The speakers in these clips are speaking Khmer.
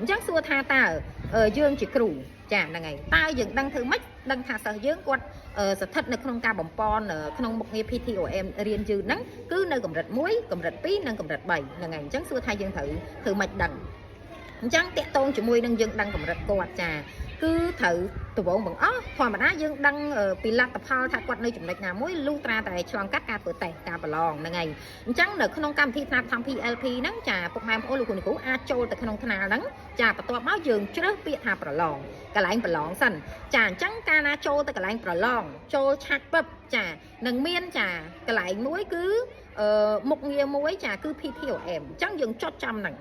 អញ្ចឹងសួរថាតើយើងជាគ្រូចាហ្នឹងហើយតើយើងដឹងធ្វើម៉េចដឹងថាសិស្សយើងគាត់ស្ថិតនៅក្នុងការបំពន់ក្នុងមុខងារ PTOM រៀនយឺតហ្នឹងគឺនៅកម្រិត1កម្រិត2និងកម្រិត3ហ្នឹងហើយអញ្ចឹងសួរថាយើងត្រូវធ្វើម៉េចដឹងអញ្ចឹងតាក់ទងជាមួយនឹងយើងដឹងកម្រិតគាត់ចាគឺត្រូវដំបូងបង្អស់ធម្មតាយើងដឹងពីលទ្ធផលថាគាត់នៅចំណុចណាមួយលុះត្រាតែឆ្លងកាត់ការធ្វើតេស្តការប្រឡងហ្នឹងហើយអញ្ចឹងនៅក្នុងកម្មវិធីថ្នាក់ធម្ម PLP ហ្នឹងចាពុកម៉ែបងប្អូនលោកគ្រូអ្នកគ្រូអាចចូលទៅក្នុងថ្នាក់ហ្នឹងចាបន្ទាប់មកយើងជ្រើសពាក្យថាប្រឡងកន្លែងប្រឡងសិនចាអញ្ចឹងកាលណាចូលទៅកន្លែងប្រឡងចូលឆាត់ពឹបចានឹងមានចាកន្លែងមួយគឺអឺមុខងារមួយចាគឺ PTOM អញ្ចឹងយើងចុចចំហ្នឹង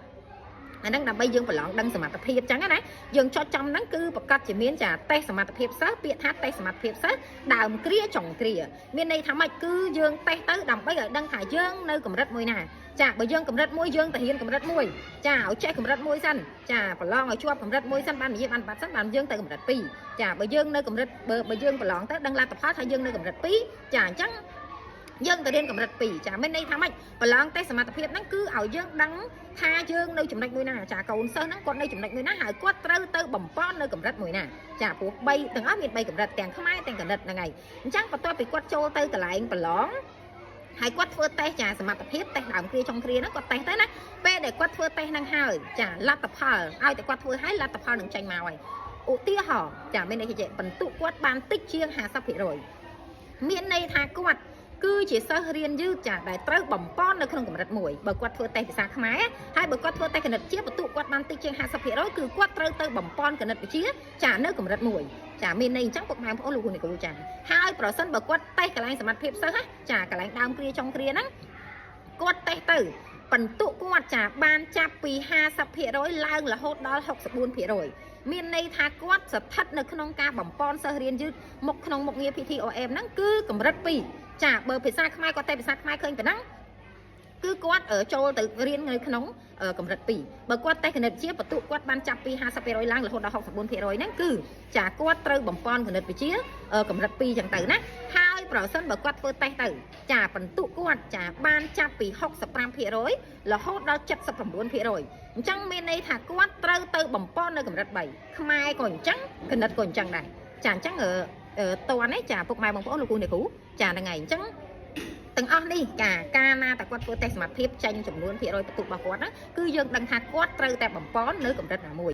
អាហ្នឹងដើម្បីយើងប្រឡងដឹងសមត្ថភាពអញ្ចឹងណាយើងចុចចំហ្នឹងគឺប្រកាសជាមានចាតេស្តសមត្ថភាពសិស្សពាក្យថាតេស្តសមត្ថភាពសិស្សដើមគ្រាចុងគ្រាមានន័យថាម៉េចគឺយើងតេស្តទៅដើម្បីឲ្យដឹងថាយើងនៅកម្រិតមួយណាចាបើយើងកម្រិតមួយយើងទៅរៀនកម្រិតមួយចាឲ្យចេះកម្រិតមួយសិនចាប្រឡងឲ្យជាប់កម្រិតមួយសិនបាននិយាយបានបាត់សិនបានយើងទៅកម្រិត2ចាបើយើងនៅកម្រិតបើបើយើងប្រឡងទៅដឹងលទ្ធផលថាយើងនៅកម្រិត2ចាអញ្ចឹងយើងទៅរៀនកម្រិត2ចាមានន័យថាម៉េចប្រឡងតេស្តសមត្ថភាពហ្នឹងគឺឲ្យយើងដឹងថាយើងនៅចំណុចមួយណាចាកូនសិស្សហ្នឹងគាត់នៅចំណុចមួយណាហើយគាត់ត្រូវទៅបំពន់នៅកម្រិតមួយណាចាព្រោះ3ទាំងអស់មាន3កម្រិតទាំងខ្មែរទាំងគណិតហ្នឹងហើយអញ្ចឹងបន្ទាប់ពីគាត់ចូលទៅកន្លែងប្រឡងហើយគាត់ធ្វើតេស្តចាសមត្ថភាពតេស្តដើមគ្រាចុងគ្រាហ្នឹងគាត់តេស្តទៅណាពេលដែលគាត់ធ្វើតេស្តហ្នឹងហើយចាលទ្ធផលឲ្យតែគាត់ធ្វើហើយលទ្ធផលនឹងចេញមកហើយឧទាហរណ៍ចាមានន័យថាបន្ទុកគាត់បានតិចជាង50%មានន័យថាគាត់គឺជាសិស្សរៀនយឺតចាដែលត្រូវបំពន់នៅក្នុងកម្រិតមួយបើគាត់ធ្វើតេស្តភាសាខ្មែរហើយបើគាត់ធ្វើតេស្តគណិតវិទ្យាបន្ទុកគាត់បានតិចជាង50%គឺគាត់ត្រូវទៅបំពន់គណិតវិទ្យាចានៅកម្រិតមួយចាមានន័យអញ្ចឹងពុកម៉ែបងប្អូនលោកគ្រូអ្នកគ្រូចាហើយប្រសិនបើគាត់តេស្តកន្លែងសមត្ថភាពសិស្សណាចាកន្លែងដើមគ្រាចុងគ្រាហ្នឹងគាត់តេស្តទៅបន្ទុកគាត់ចាបានចាប់ពី50%ឡើងរហូតដល់64%មានន័យថាគាត់ស្ថិតនៅក្នុងការបំពន់សិស្សរៀនយឺតមុខក្នុងមុខងារ PTOM ហ្នឹងគឺកម្រិត2ចាបើភាសាខ្មែរគាត់តែភាសាខ្មែរឃើញប៉ុណ្ណឹងគឺគាត់ចូលទៅរៀននៅក្នុងកម្រិត2បើគាត់តេស្តគណិតវិទ្យាបន្ទុកគាត់បានចាប់ពី50%ឡើងរហូតដល់64%ហ្នឹងគឺចាគាត់ត្រូវបំពន់គណិតវិទ្យាកម្រិត2ចឹងទៅណាហើយប្រសិនបើគាត់ធ្វើតេស្តទៅចាបន្ទុកគាត់ចាបានចាប់ពី65%រហូតដល់79%អញ្ចឹងមានន័យថាគាត់ត្រូវទៅបំពន់នៅកម្រិត3ខ្មែរក៏អញ្ចឹងគណិតក៏អញ្ចឹងដែរចាអញ្ចឹងតនេះចាពុកម៉ែបងប្អូនលោកគ្រូអ្នកគ្រូចាហ្នឹងហើយអញ្ចឹងទាំងអស់នេះកាកាលណាតែគាត់ធ្វើតេស្តសមត្ថភាពចេញចំនួនភាគរយបន្ទុករបស់គាត់ហ្នឹងគឺយើងដឹងថាគាត់ត្រូវតែបំពន់នៅកម្រិតណាមួយ។